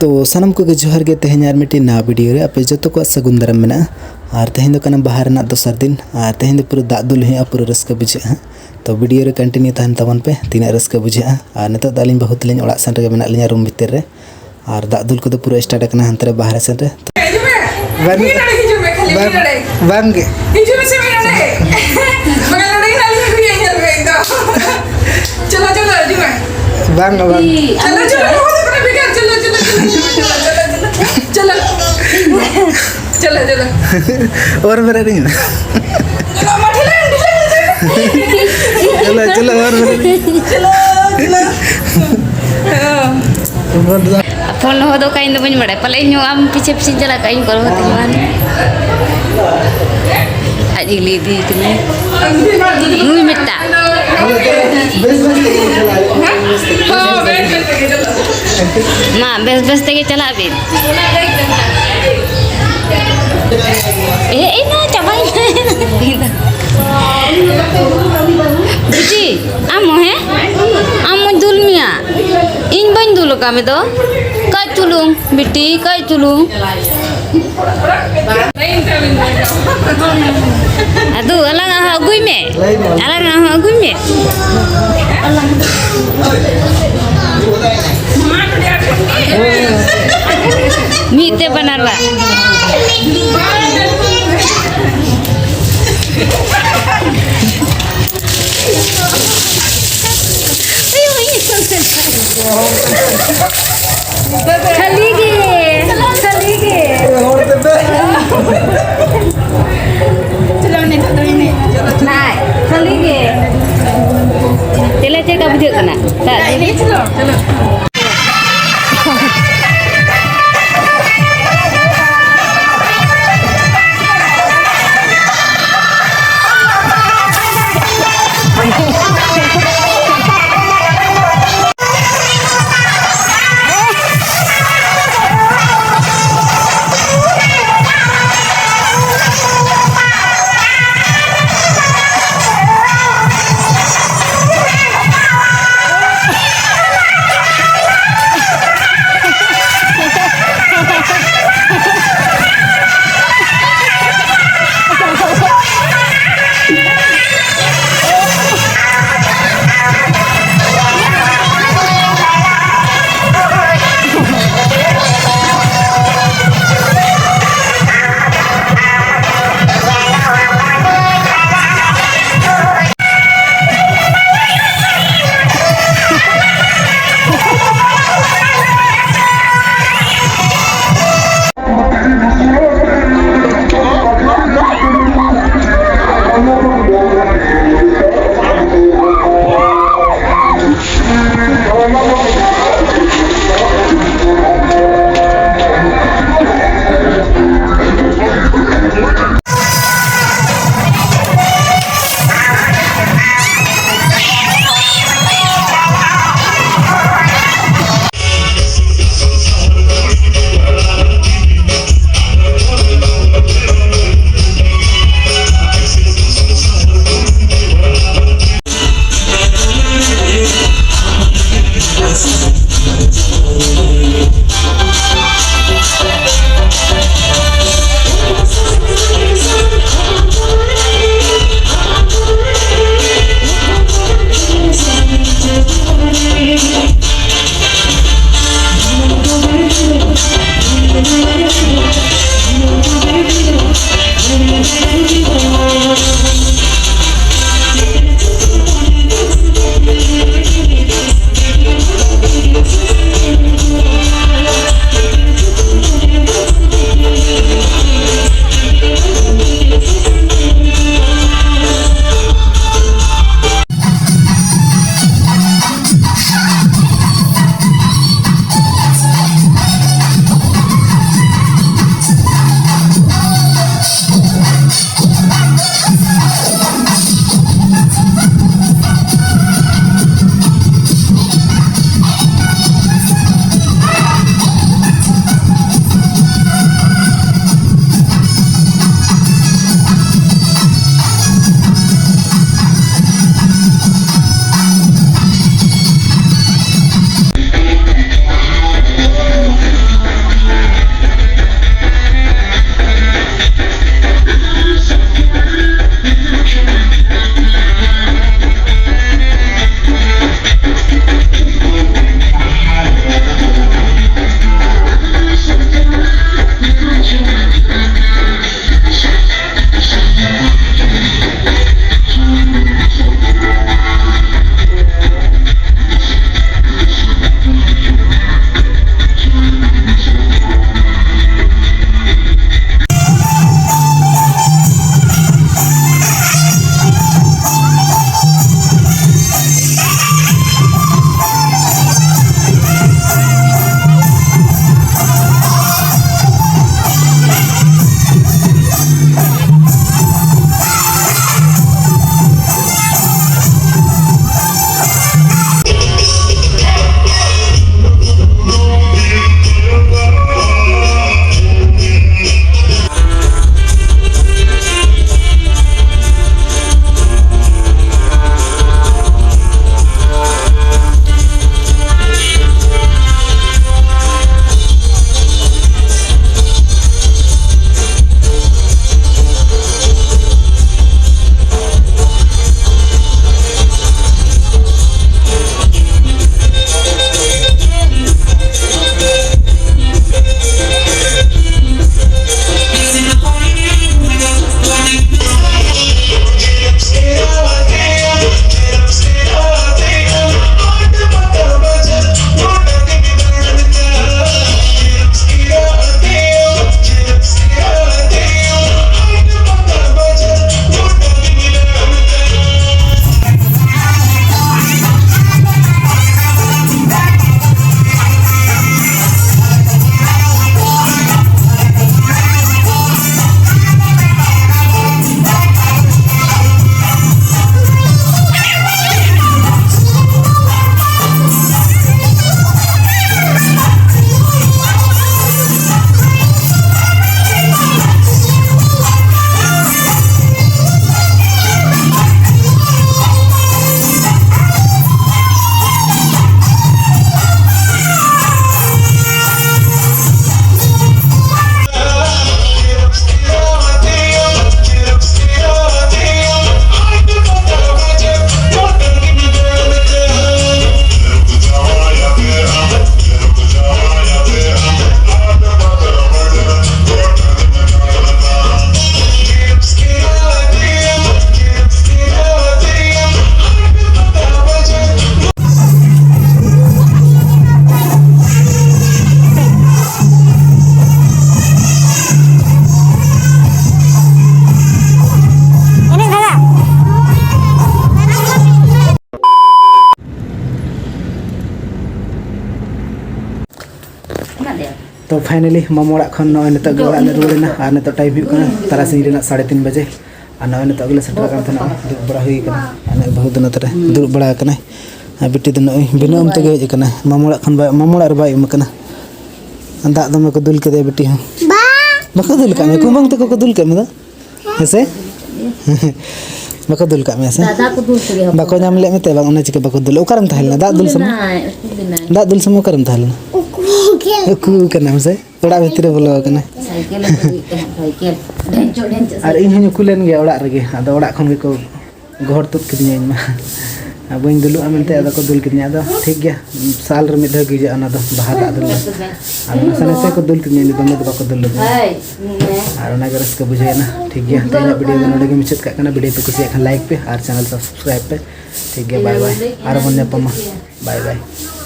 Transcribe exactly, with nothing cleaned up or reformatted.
ᱛᱚ ᱥᱟᱱᱟᱢ ᱠᱚᱜᱮ ᱡᱚᱦᱟᱨ ᱜᱮ᱾ ᱛᱮᱦᱮᱧ ᱟᱨ ᱢᱤᱫᱴᱤᱡ ᱱᱟᱣᱟ ᱵᱷᱤᱰᱤᱭᱳ ᱨᱮ ᱟᱯᱮ ᱡᱚᱛᱚ ᱠᱚᱣᱟᱜ ᱥᱟᱹᱜᱩᱱ ᱫᱟᱨᱟᱢ ᱢᱮᱱᱟᱜᱼᱟ᱾ ᱟᱨ ᱛᱮᱦᱮᱧ ᱫᱚ ᱠᱟᱱᱟ ᱵᱟᱦᱟ ᱨᱮᱱᱟᱜ ᱫᱚᱥᱟᱨ ᱫᱤᱱ, ᱟᱨ ᱛᱮᱦᱮᱧ ᱫᱚ ᱯᱩᱨᱟᱹ ᱫᱟᱜ ᱫᱩᱞ ᱦᱩᱭᱩᱜᱼᱟ, ᱯᱩᱨᱟᱹ ᱨᱟᱹᱥᱠᱟᱹ ᱵᱩᱡᱷᱟᱹᱜᱼᱟ ᱦᱟᱸᱜ᱾ ᱛᱚ ᱵᱷᱤᱰᱤᱭᱳ ᱨᱮ ᱠᱚᱱᱴᱤᱱᱤᱭᱩ ᱛᱟᱦᱮᱱ ᱛᱟᱵᱚᱱ ᱯᱮ, ᱛᱤᱱᱟᱹᱜ ᱨᱟᱹᱥᱠᱟᱹ ᱵᱩᱡᱷᱟᱹᱜᱼᱟ᱾ ᱟᱨ ᱱᱤᱛᱚᱜ ᱫᱚ ᱟᱹᱞᱤᱧ ᱵᱟᱹᱦᱩ ᱛᱟᱹᱞᱤᱧ ᱚᱲᱟᱜ ᱥᱮᱱ ᱨᱮᱜᱮ ᱢᱮᱱᱟᱜ ᱞᱤᱧᱟ, ᱨᱩᱢ ᱵᱷᱤᱛᱤᱨ ᱨᱮ᱾ ᱟᱨ ᱫᱟᱜ ᱫᱩᱞ ᱠᱚᱫᱚ ᱯᱩᱨᱟᱹ ᱥᱴᱟᱨᱴ ᱟᱠᱟᱱᱟ ᱦᱟᱱᱛᱮ ᱨᱮ ᱵᱟᱦᱨᱮ ᱥᱮᱱ ᱨᱮ᱾ ᱵᱟᱝ, ᱢᱤᱫ ᱱᱚᱰᱮ ᱦᱤᱡᱩᱜ ᱢᱮ, ᱠᱷᱟᱹᱞᱤ ᱢᱤᱫ ᱵᱟᱝ, ᱱᱚᱰᱮ᱾ ᱵᱟᱝ ᱜᱮ᱾ ᱦᱤᱡᱩᱜ ᱢᱮᱥᱮ ᱢᱤᱫ ᱱᱚᱰᱮ᱾ ᱵᱟᱠᱷᱟᱱ ᱱᱚᱰᱮ ᱜᱮ ᱱᱟᱜ ᱞᱤᱧ ᱟᱹᱜᱩᱭᱟ, ᱧᱮᱞ ᱢᱮ ᱮᱠᱫᱚᱢ᱾ ᱪᱚᱞᱚ, ᱪᱚᱞᱚ, ᱦᱤᱡᱩᱜ ᱢᱮ᱾ ᱵᱟᱝ, ᱵᱟᱝ᱾ ᱪᱚᱞᱚ, ᱪᱚᱞᱚ, ᱱᱚᱣᱟ ᱫᱚ ᱠᱟᱱᱟ ᱵᱷᱮᱜᱟᱨ᱾ ᱪᱚᱞᱚ, ᱪᱚᱞᱚ, ᱪᱚᱞᱚ, ᱪᱚᱞᱚ᱾ ᱪᱚᱞᱚ, ᱪᱚᱞᱚ᱾ ᱚᱨ ᱵᱮᱨᱮᱫ ᱤᱧ ᱢᱮ᱾ ᱪᱚᱞᱚ, ᱢᱟ, ᱰᱷᱤᱞᱟᱹᱝ, ᱰᱷᱤᱞᱟᱹᱝ, ᱰᱷᱤᱞᱟᱹᱝ᱾ ᱪᱚᱞᱚ, ᱪᱚᱞᱚ, ᱚᱨ ᱵᱮᱨᱮᱫ ᱤᱧ᱾ ᱪᱚᱞᱚ, ᱪᱚᱞᱚ᱾ ᱯᱷᱳᱱ ᱦᱚᱸ ᱫᱚ ᱚᱠᱟ ᱤᱧ ᱫᱚ ᱵᱟᱹᱧ ᱵᱟᱲᱟᱭᱟ, ᱯᱟᱞᱮ ᱤᱧ ᱦᱚᱸ ᱟᱢ ᱯᱤᱪᱷᱮ ᱯᱤᱪᱷᱮᱧ ᱪᱟᱞᱟᱜ ᱠᱷᱟᱡ ᱤᱧ ᱠᱚᱞ ᱠᱟᱛᱮ ᱦᱚᱸ᱾ ᱟᱡ ᱤᱧ ᱞᱟᱹᱭ ᱤᱫᱤᱭ ᱠᱟᱹᱱᱟᱹᱧ᱾ ᱱᱩᱭ ᱢᱤᱫᱴᱟᱝ᱾ ᱢᱟ, ᱵᱮᱥ ᱵᱮᱥ ᱛᱮᱜᱮ ᱪᱟᱞᱟᱜ ᱵᱤᱱ᱾ ᱮ, ᱤᱧ ᱢᱟ ᱪᱟᱵᱟᱭᱮᱱᱟ᱾ ᱵᱤᱴᱤ, ᱟᱢ ᱦᱚᱸ, ᱦᱮᱸ? ᱟᱢ ᱦᱚᱸᱧ ᱫᱩᱞ ᱢᱮᱭᱟ᱾ ᱤᱧ ᱵᱟᱹᱧ ᱫᱩᱞ ᱟᱠᱟᱫ ᱢᱮ ᱫᱚ᱾ ᱠᱟᱹᱡ ᱪᱩᱞᱩᱝ, ᱵᱤᱴᱤ, ᱠᱟᱹᱡ ᱪᱩᱞᱩᱝ᱾ ᱟᱫᱚ ᱟᱞᱟᱝᱟᱜ ᱦᱚᱸ ᱟᱹᱜᱩᱭ ᱢᱮ, ᱟᱞᱟᱝᱟᱜ ᱦᱚᱸ ᱟᱹᱜᱩᱭ ᱢᱮ᱾ ᱢᱤᱫ ᱛᱮ ᱵᱟᱱᱟᱨ ᱵᱟ᱾ ᱠᱷᱟᱹᱞᱤ ᱜᱮ, ᱠᱷᱟᱹᱞᱤ ᱜᱮ᱾ ᱱᱟᱭ, ᱠᱷᱟᱹᱞᱤ ᱜᱮ᱾ ᱪᱮᱫ ᱞᱮᱠᱟ ᱵᱩᱡᱷᱟᱹᱜ ᱠᱟᱱᱟ? ᱫᱟᱜ ᱡᱟᱹᱲᱤ? Finally ᱢᱟᱢᱚ ᱚᱲᱟᱜ ᱠᱷᱚᱱ ᱱᱚᱜᱼᱚᱭ ᱱᱤᱛᱚᱜ ᱜᱮ ᱚᱲᱟᱜ ᱞᱮ ᱨᱩᱣᱟᱹᱲ ᱮᱱᱟ᱾ ᱟᱨ ᱱᱤᱛᱚᱜ time ᱦᱩᱭᱩᱜ ᱠᱟᱱᱟ ᱛᱟᱨᱟᱥᱤᱧ ᱨᱮᱱᱟᱜ ᱥᱟᱲᱮ ᱛᱤᱱ ᱵᱟᱡᱮ᱾ ᱟᱨ ᱱᱚᱜᱼᱚᱭ ᱱᱤᱛᱚᱜ ᱜᱮᱞᱮ ᱥᱮᱴᱮᱨ ᱟᱠᱟᱱ ᱛᱟᱦᱮᱱᱟ, ᱫᱩᱲᱩᱵ ᱵᱟᱲᱟ ᱦᱩᱭ ᱠᱟᱱᱟ᱾ ᱟᱨ ᱱᱚᱜᱼᱚᱭ ᱵᱟᱹᱦᱩ ᱫᱚ ᱱᱚᱛᱮ ᱨᱮ ᱫᱩᱲᱩᱵ ᱵᱟᱲᱟ ᱟᱠᱟᱱᱟᱭ᱾ ᱟᱨ ᱵᱤᱴᱤ ᱫᱚ ᱱᱚᱜᱼᱚᱭ ᱵᱤᱱᱟᱹ ᱩᱢ ᱛᱮᱜᱮ ᱦᱮᱡ ᱟᱠᱟᱱᱟ, ᱢᱟᱢᱚ ᱚᱲᱟᱜ ᱠᱷᱚᱱ ᱵᱟᱭ, ᱢᱟᱢᱚ ᱚᱲᱟᱜ ᱨᱮ ᱵᱟᱭ ᱩᱢ ᱟᱠᱟᱱᱟ᱾ ᱫᱟᱜ ᱫᱚᱢᱮ ᱠᱚ ᱫᱩᱞ ᱠᱮᱫᱮᱭᱟ ᱵᱤᱴᱤ ᱦᱚᱸ᱾ ᱵᱟᱠᱚ ᱫᱩᱞ ᱠᱟᱜ ᱢᱮᱭᱟ, ᱠᱩᱢᱵᱟᱝ ᱛᱟᱠᱚ ᱠᱚ ᱫᱩᱞ ᱠᱮᱫ ᱢᱮ ᱫᱚ, ᱦᱮᱸ ᱥᱮ? ᱵᱟᱠᱚ ᱫᱩᱞ ᱠᱟᱜ ᱢᱮᱭᱟ ᱥᱮ? ᱫᱟᱫᱟ ᱠᱚ ᱫᱩᱞ ᱠᱮᱫᱮᱭᱟ᱾ ᱵᱟᱠᱚ ᱧᱟᱢ ᱞᱮᱫ ᱢᱮᱛᱮ ᱵᱟᱝ, ᱚᱱᱟ ᱪᱤᱠᱟᱹ ᱵᱟᱠᱚ ᱫᱩᱞ? ᱚᱠᱟᱨᱮᱢ ᱛᱟᱦᱮᱸ ᱞᱮᱱᱟ? ᱫᱟᱜ ᱫᱩᱞ ᱥᱚᱢᱚᱭ? ᱞᱮᱱᱟᱭ, ᱩᱠᱩ ᱞᱮᱱᱟᱭ᱾ ᱫᱟᱜ ᱫᱩᱞ ᱥᱚᱢᱚᱭ ᱚᱠᱟᱨᱮᱢ ᱛᱟᱦᱮᱸ ᱞᱮᱱᱟ? ᱩᱠᱩ ᱠᱟᱱᱟᱢ ᱥᱮ? ᱚᱲᱟᱜ ᱵᱷᱤᱛᱤᱨ ᱨᱮ ᱵᱚᱞᱚ ᱟᱠᱟᱱᱟᱭ᱾ ᱥᱟᱭᱠᱮᱞ ᱮ ᱫᱩᱲᱩᱵ ᱛᱟᱦᱮᱸᱫ, ᱥᱟᱭᱠᱮᱞ᱾ ᱰᱷᱮᱧᱪᱚᱜ, ᱰᱷᱮᱧᱪᱚᱜ ᱟᱨ ᱤᱧ ᱦᱚᱸᱧ ᱩᱠᱩ ᱞᱮᱱ ᱜᱮᱭᱟ ᱚᱲᱟᱜ ᱨᱮᱜᱮ, ᱟᱫᱚ ᱚᱲᱟᱜ ᱠᱷᱚᱱ ᱜᱮᱠᱚ ᱜᱚᱦᱚᱲ ᱛᱩᱫ ᱠᱤᱫᱤᱧᱟ ᱤᱧ ᱢᱟ᱾ ᱟᱨ ᱵᱟᱹᱧ ᱫᱩᱞᱩᱜᱼᱟ ᱢᱮᱱᱛᱮ ᱟᱫᱚ ᱠᱚ ᱫᱩᱞ ᱠᱤᱫᱤᱧᱟ᱾ ᱟᱫᱚ ᱴᱷᱤᱠ ᱜᱮᱭᱟ, ᱥᱟᱞ ᱨᱮ ᱢᱤᱫ ᱫᱷᱟᱣ ᱜᱮ ᱦᱤᱡᱩᱜᱼᱟ ᱚᱱᱟ ᱫᱚ, ᱵᱟᱦᱟ ᱫᱟᱜ ᱫᱩᱞ ᱫᱚ᱾ ᱟᱫᱚ ᱱᱟᱥᱮ ᱱᱟᱥᱮ ᱠᱚ ᱫᱩᱞ ᱠᱤᱫᱤᱧᱟ, ᱫᱚᱢᱮ ᱫᱚ ᱵᱟᱠᱚ ᱫᱩᱞ ᱞᱮᱫᱤᱧᱟ᱾ ᱟᱨ ᱚᱱᱟᱜᱮ ᱨᱟᱹᱥᱠᱟᱹ ᱵᱩᱡᱷᱟᱹᱣᱮᱱᱟ᱾ ᱴᱷᱤᱠ ᱜᱮᱭᱟ, ᱛᱮᱦᱮᱧᱟᱜ video ᱫᱚ ᱱᱚᱰᱮ ᱜᱮ ᱢᱩᱪᱟᱹᱫ ᱠᱟᱜ ᱠᱟᱱᱟ᱾ Video ᱯᱮ ᱠᱩᱥᱤᱭᱟᱜ ᱠᱷᱟᱱ like ᱯᱮ ᱟᱨ channel subscribe ᱯᱮ᱾ ᱴᱷᱤᱠ ᱜᱮᱭᱟ, bye bye, ᱟᱨᱚ ᱵᱚᱱ ᱧᱟᱯᱟᱢᱟ᱾ Bye bye᱾